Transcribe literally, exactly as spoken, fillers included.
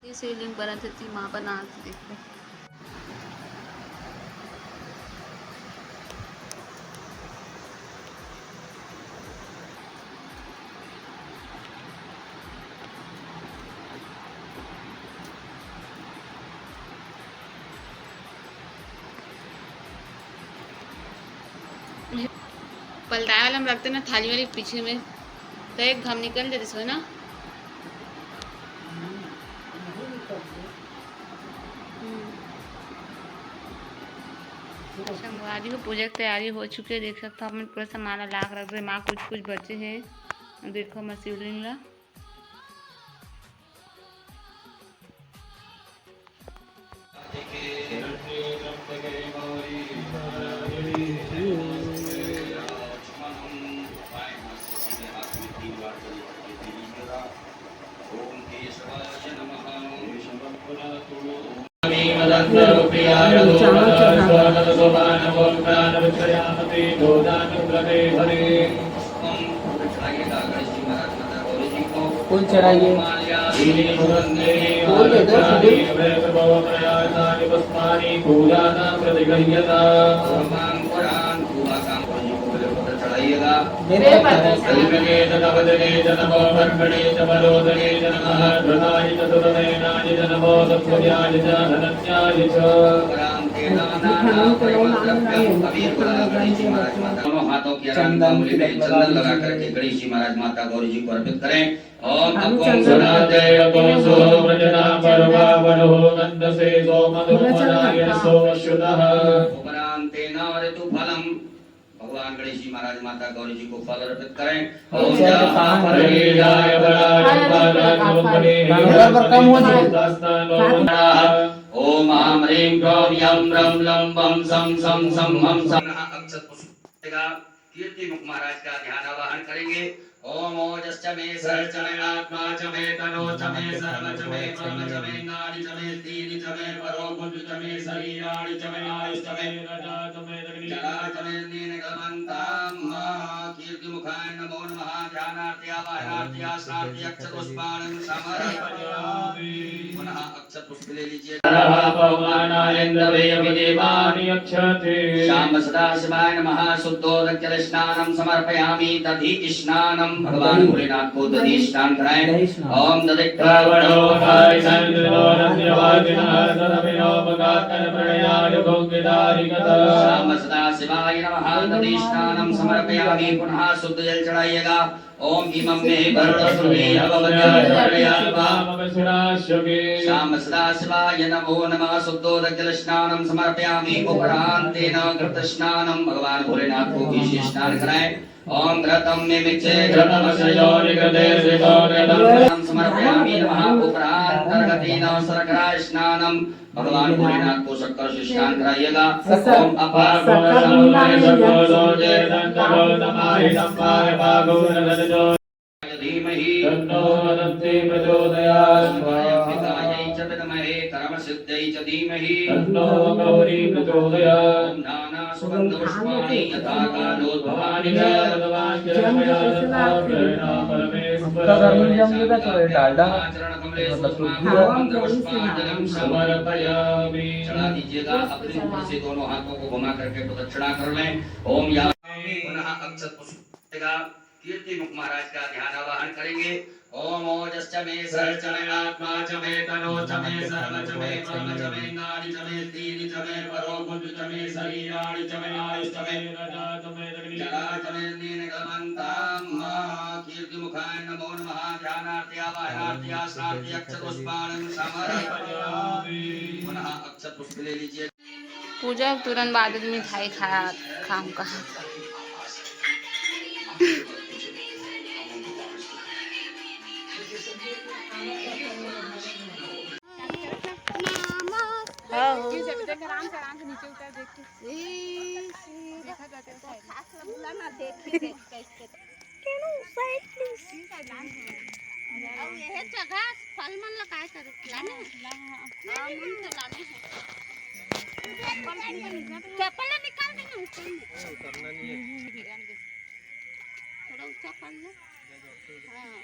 ये शिवलिंग बनत हे, तेमा बनात हे, देखो। पलटाए वाला में रखते ना, थाली वाली पीछे में, तो एक घाम निकल जाते सो ना। हम्म। संगवारी हो, पूजा के तैयारी हो चुके हे, देख सकते हो आप मन पूरा सामान ला के रख दे। माँ कुछ कुछ बचे हे, देखो मैं शिवलिंग ला। फूल चढ़ाइए। फूल दे दो, फूल। मेरे पत्थर। दोनों हाथों की आराधना उंगली में चंदन लगा करके गणेश जी महाराज माता गौरी जी को अर्पित करें। ओम तपों सुनाते तपों सो प्रजता परुगा वरुहो गंधसे सो मधुमनाय सो अश्रुतः। उपरांतेन ऋतु फलम। भगवान गणेश जी महाराज माता गौरी जी को फल अर्पित करें। ओम जामापरगीजाय पराजम्बाजाग्निहोत्रे। नंबर पर कम हो जाए। ओम आम ह्रीं क्रोम यम रम लम बम सम सम सम हम सम। अक्षत पुष्प देगा। कीर्ति मुख महाराज का ध्यान आवाहन करेंगे। ओम ओजश्च मे सर्च मे आत्मा च मे तनो च मे सर्व च मे मम च मे नाड़ी च मे तीरि च मे परो कुंज च मे शरीराणि च मे आयुष च मे रजा च मे दग्नि जला च मे नीन गलमंताम। कीर्ति मुखाय नमो नमः। ध्यानार्थी आवाहनार्थी आसनार्थी अक्षत पुष्पाणि समर्पयामि। पुनः अक्षत पुष्प ले लीजिए। पवमानायन्दवे अभिदेवानि यक्षते। श्याम सदाशिवाय नमः। शुद्धोदक जल स्नानं समर्पयामि। दधि स्नानं भगवान भोलेनाथ को दधि स्नान कराएं। ओम दधिक्रावणो वारिसंजनो रम्यवाजिनः सदभिनोपकाकरप्रणयाय भोग्यदारिकत। श्याम सदाशिवाय नमः। दधि स्नानं समर्पयामि। पुनः शुद्ध जल चढ़ाइएगा। ओम इमं मे वरुणस्वमे हवमध्याय श्याम सदाशिवाय नमो नमः। शुद्धोदक जल स्नानं समर्पयामि। उपरांतेन घृत स्नानं भगवान भोलेनाथ को भी स्नान कराएं। ओम घृतं मे मिच्छे घृतमस्य योनिकृते सितो घृतं समर्पयामि नमः। उपरांतर्गतेन शर्करा स्नानं भगवान भोलेनाथ को शक्कर से स्नान कराइएगा। ओम अपागो धीमहि तन्नो दन्ति प्रचोदयात्। च विद्महे कर्मसिद्ध्यै च धीमहि तन्नो गौरी प्रचोदयात्। ओम नाना सुगंध पुष्पाणि यथा कालोद्भवानि च। परमेश्वर। चरण कमले पुष्पांजलि समर्पयामि। चढ़ा दीजिएगा अपने ऊपर से दोनों हाथों को घुमा करके प्रदक्षिणा कर लें। ओम या पुनः अक्षत पुष्प देगा। कीर्ति मुख महाराज का ध्यान आवाहन करेंगे। ओम ओजश्च मे सर्च मे आत्मा च मे तनो च मे सर्व च मे मम च मे नाड़ी च मे तीरि च मे परो कुंज च मे शरीराणि च मे आयुष च मे रजा च मे दग्नि जला च मे नीन गलमंताम। कीर्ति मुखाय नमो नमः। ध्यानार्थी आवाहनार्थी आसनार्थी अक्षत पुष्पाणि समर्पयामि। पुनः अक्षत पुष्प ले लीजिए। पूजा के तुरंत बाद मिठाई खा, खाऊं का। हाँ। केनो साइड प्लीज। अउ एहे जगह फल मन ला काय करू? लाने? हाँ, मन तो लाने हे। चप्पल ला निकाल दे ना ऊपर में। उतरना नहीं है। थोड़ा ऊंचा कर ले। हाँ।